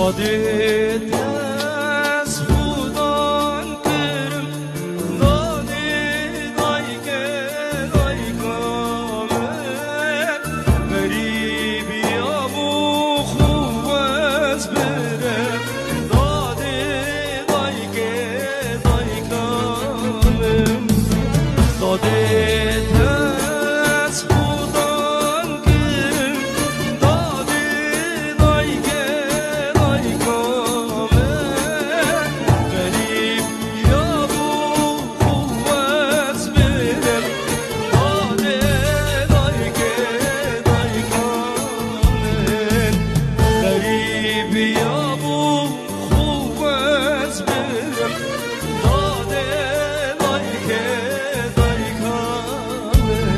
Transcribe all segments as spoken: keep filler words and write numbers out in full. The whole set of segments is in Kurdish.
Dadê dest xudan kirim, dadê dayke dayka min, xerîbiya bû xwe ez birim, dadê dayke dayka min. Dadê dest xudan kirim, dadê dayke dayka min, xerîb ya bû xwe ez birim, dadê dayke dayka min, xerîb ya bû xwe ez birim, dadê dayke dayka min.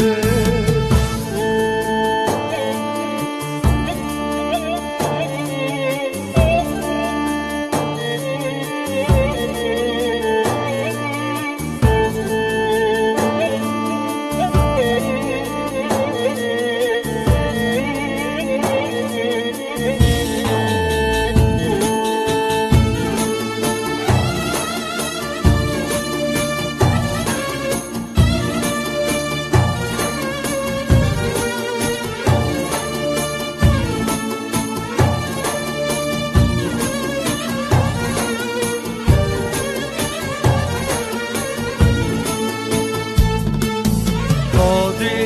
Dadê